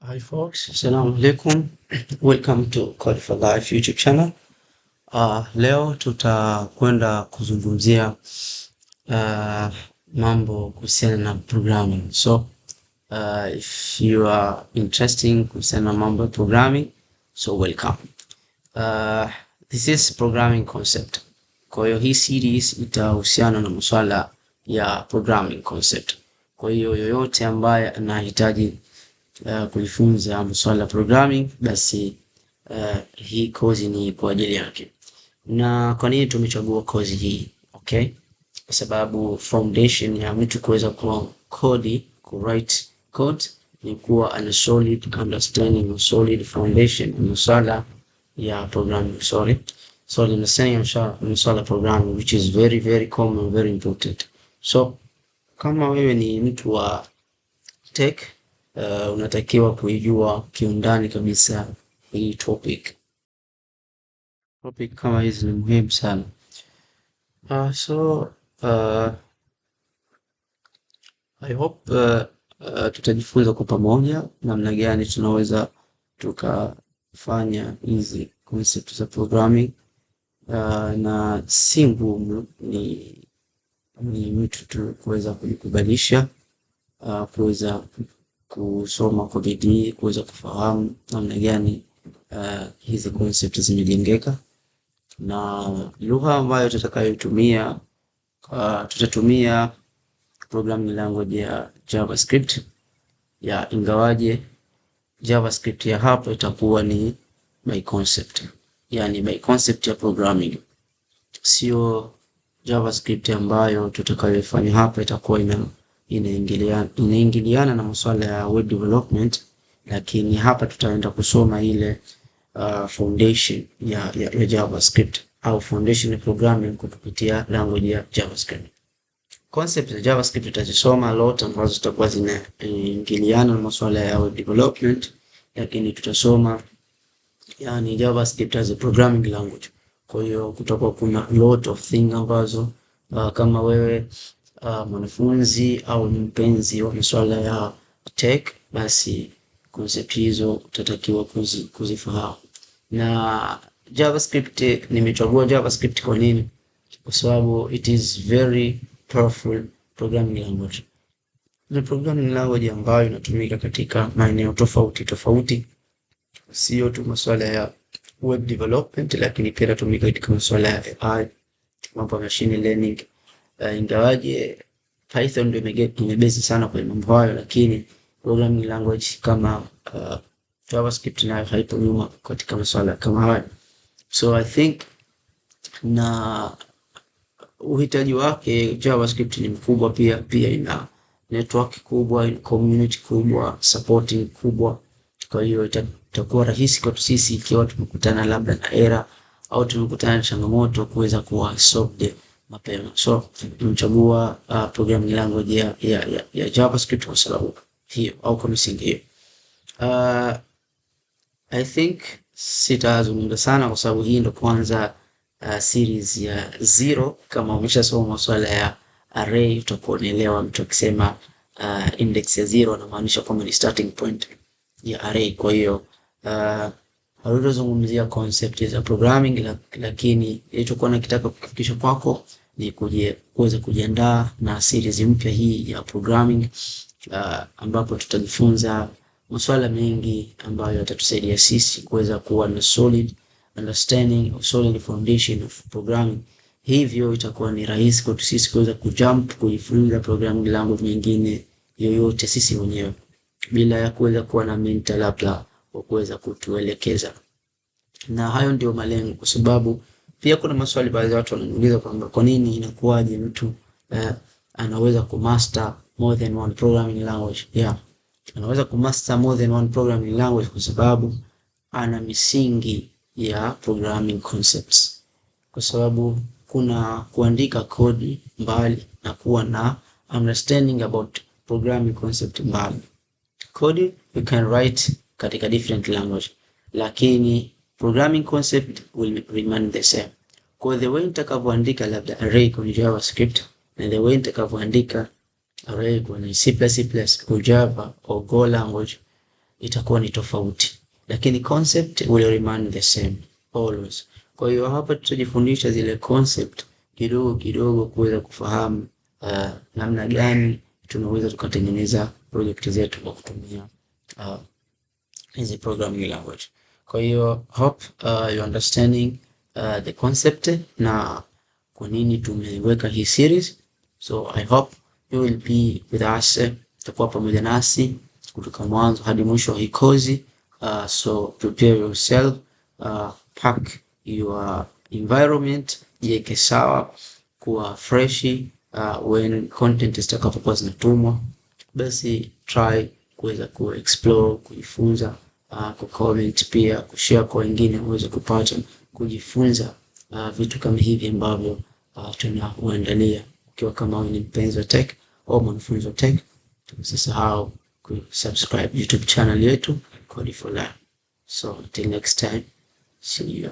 Hi folks, assalamu alaikum. Welcome to Code for Life YouTube channel. Leo tutakwenda kuzungumzia mambo kuhusiana na programming. So if you are interested kuhusiana na mambo ya programming, so welcome. This is programming concept. Kwa hiyo hii series itahusiana na masuala ya programming concept. Kwa hiyo yoyote ambaye anahitaji kujifunza masuala ya programming, basi hii kozi ni kwa ajili yake. Na kwa nini tumechagua kozi hii? Okay, kwa sababu foundation ya mtu kuweza kuwa code, ku write code ni kuwa ana solid understanding, solid foundation ya masuala ya programming, sorry, solid understanding ya masuala ya programming, which is very very common, very important. So kama wewe ni mtu wa tech, unatakiwa kuijua kiundani kabisa hii topic. Topic kama hizi ni muhimu sana. So I hope tutajifunza kwa pamoja namna gani tunaweza tukafanya hizi concept za programming, na si ngumu, ni mtu tu kuweza kujikubalisha, kuweza kusoma kwa bidii, kuweza kufahamu namna gani hizi concept zimejengeka na lugha ambayo tutakayotumia, tutatumia programming language ya JavaScript ya ingawaje JavaScript ya hapo itakuwa ni by concept, yani by concept ya programming, sio JavaScript ambayo tutakayoifanya hapa itakuwa inaingiliana na masuala ya web development, lakini hapa tutaenda kusoma ile foundation ya JavaScript au foundation ya programming kupitia language ya JavaScript. Concept za JavaScript tutazisoma lot ambazo zitakuwa zinaingiliana na masuala ya web development, lakini tutasoma yani JavaScript as a programming language. Kwa hiyo kutakuwa kuna lot of thing ambazo kama wewe mwanafunzi au mpenzi wa masuala ya tech, basi concept hizo utatakiwa kuzifahamu. Na JavaScript, nimechagua JavaScript kwa nini? Kwa sababu it is very powerful programming language. Ni programming language ambayo inatumika katika maeneo tofauti tofauti, sio tu masuala ya web development, lakini pia inatumika katika masuala ya AI, mambo ya machine learning. Ingawaje Python ndio imebase sana kwenye mambo hayo, lakini programming language kama JavaScript nayo haipo nyuma katika masuala kama hayo. So I think na uhitaji wake JavaScript ni mkubwa pia, pia ina network kubwa, ina community kubwa, supporting kubwa. Kwa hiyo itakuwa rahisi kwetu sisi ikiwa tumekutana labda na error au tumekutana na changamoto kuweza kuwa solved mapema. So tumechagua programming language ya JavaScript kwa sababu hiyo au kwa misingi hiyo. I think sitazungumza sana kwa sababu hii ndo kwanza series ya zero. Kama umeshasoma masuala ya array utakuwa unaelewa mtu akisema index ya zero anamaanisha kwamba ni starting point ya array. Kwa hiyo hatutazungumzia concept za programming, lakini ilichokuwa nakitaka kukifikisha kwako ni kuweza kujiandaa na series mpya hii ya programming, ambapo tutajifunza masuala mengi ambayo yatatusaidia sisi kuweza kuwa na solid understanding of solid foundation of programming. Hivyo itakuwa ni rahisi kwetu sisi kuweza kujump kujifunza programming language nyingine yoyote sisi wenyewe bila ya kuweza kuwa na mentor labda wa kuweza kutuelekeza. Na hayo ndio malengo, kwa sababu pia kuna maswali baadhi ya watu wananiuliza kwamba kwa nini inakuwaje mtu anaweza kumaster more than one programming language. Yeah, anaweza kumaster more than one programming language kwa sababu ana misingi ya programming concepts, kwa sababu kuna kuandika code mbali na kuwa na understanding about programming concept mbali. Code we can write katika different language, lakini programming concept will remain the same. Kwa the way nitakavyoandika labda array kwenye JavaScript na the way nitakavyoandika array kwenye C++ au Java au Go language itakuwa ni tofauti, lakini concept will remain the same always. Kwa hiyo hapa tutajifundisha zile concept kidogo kidogo kuweza kufahamu namna gani tunaweza tukatengeneza project zetu kwa kutumia hizi programming language. Kwa hiyo hope you understanding the concept na kwa nini tumeweka hii series. So I hope you will be with us, utakuwa pamoja nasi kutoka mwanzo hadi mwisho wa hii kozi. So prepare yourself, pack your environment, jiweke sawa, kuwa fresh when content zitakapokuwa zinatumwa, basi try kuweza ku explore, kujifunza, ku comment pia kushare kwa wengine uweze kupata kujifunza vitu kama hivi ambavyo tunakuandalia. Ukiwa kama wewe ni mpenzi wa tech au mwanafunzi wa tech, usisahau kusubscribe YouTube channel yetu Code for Life. So until next time, see you.